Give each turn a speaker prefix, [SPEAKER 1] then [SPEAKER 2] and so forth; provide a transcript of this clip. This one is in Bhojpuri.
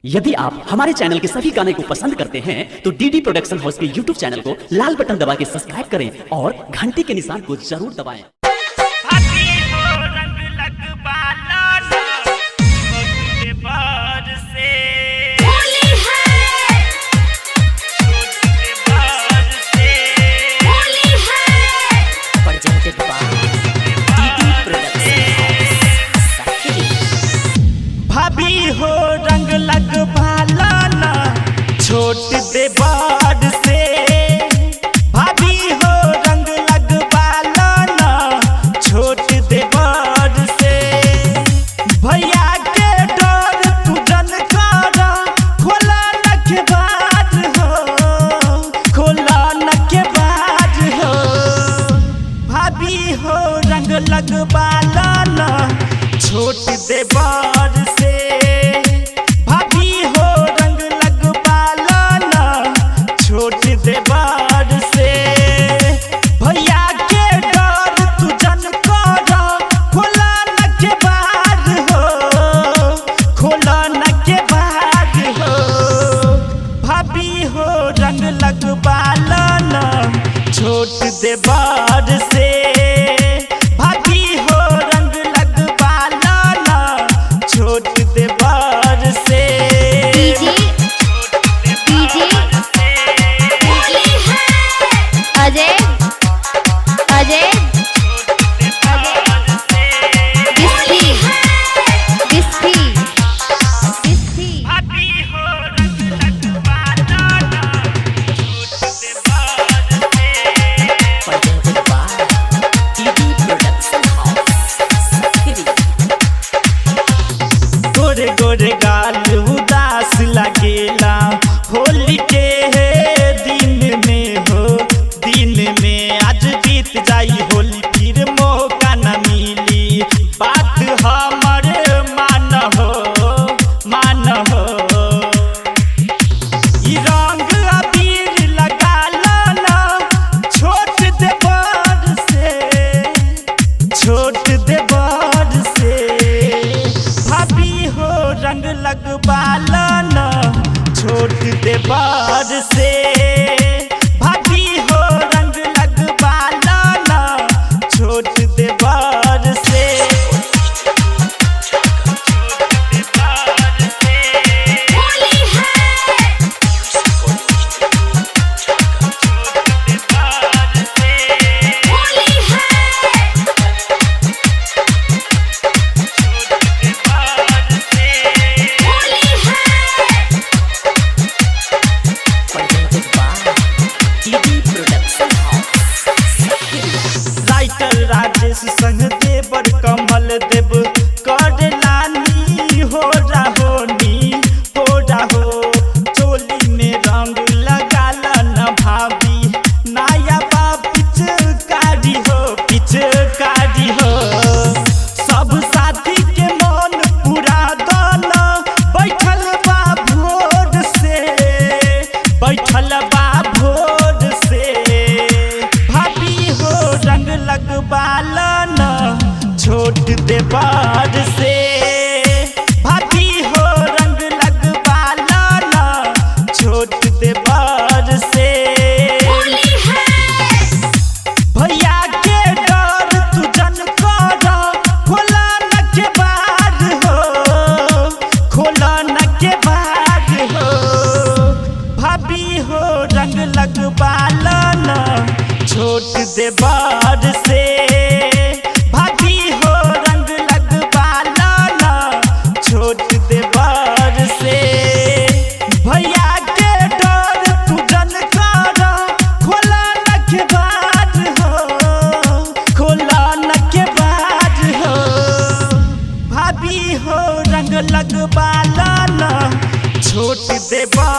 [SPEAKER 1] यदि आप हमारे चैनल के सभी गाने को पसंद करते हैं तो डीडी प्रोडक्शन हाउस के यूट्यूब चैनल को लाल बटन दबा के सब्सक्राइब करें और घंटी के निशान को जरूर दबाएं।
[SPEAKER 2] हाथी हो रंग लगवाला ना, छोटे बार से।
[SPEAKER 3] होली है,
[SPEAKER 2] छोटे बार से।
[SPEAKER 3] होली है।
[SPEAKER 4] Presented by DD Production House, Sakhi.
[SPEAKER 2] भाभी हो रंग लगवाला ना, छोट दे बार से। भाभी हो रंग लगवाला ना, छोट दे बार से। भैया के डर तू जन कर, खोला न के बात हो, खोला न के बात हो। भाभी हो रंग लगवाला ना, छोट दे बार से। भाभी हो रंग लगवाला ना, छोट दे बार से। भैया के डर तू जन कर, खोला न के बार हो, खोला न के बार हो। भाभी हो रंग लगवाला ना, छोट दे बार से। भाभी हो रंग लगवाला ना, छोट दे बार से।
[SPEAKER 3] डीजे डीजे होली है। अजय अजय बिस्फी बिस्फी बिस्फी।
[SPEAKER 2] भाभी हो रंग लगवाला ना, छोट दे बार से।
[SPEAKER 4] Presented by DD Production House, Sakhi.
[SPEAKER 2] गोरे गोरे गाल उदास लगेला होली के है दिन में हो, दिन में। आज बीत जाई होली फिर मौका न मिली, बात हमर मान हो, मान हो। ई रंग अबीर लगा लाना, छोट दे बार से, छोट दे बार से। भाभी हो रंग लगवाला ना, छोट दे बार से। भाभी हो रंग लगवाला ना, छोट दे बार से। छोट दे बार से।
[SPEAKER 3] होली है,
[SPEAKER 2] छोट दे बार से।
[SPEAKER 3] होली है,
[SPEAKER 2] छोट दे बार से।
[SPEAKER 3] होली है।
[SPEAKER 4] Presented by DD Production House, Sakhi.
[SPEAKER 2] Writer Rajesh संग देवर कमल देव कर लानी हो राहोनी हो राहो। चोली में रंग लगा न भाभी, नाया बा पिचकारी हो, पिचकारी हो। सब साथी के मन पूरा दल, बैठल बा भोर से, बैठल बा भोर से। भाभी हो रंग लगवाला ना, छोट दे बार से। भाभी हो रंग लगवाला ना, छोट दे बार से।
[SPEAKER 3] होली है,
[SPEAKER 2] भैया के डर तू जन कर, खोला न के बार हो, खोला न के बार हो। भाभी हो रंग लगवाला ना, छोट दे बार से। भाभी हो रंग लगवाला ना, छोट दे बार से। भैया के डर तू जन कर, खोला न के बार हो, खोला न के बार हो। भाभी हो रंग लगवाला ना, छोट दे बार।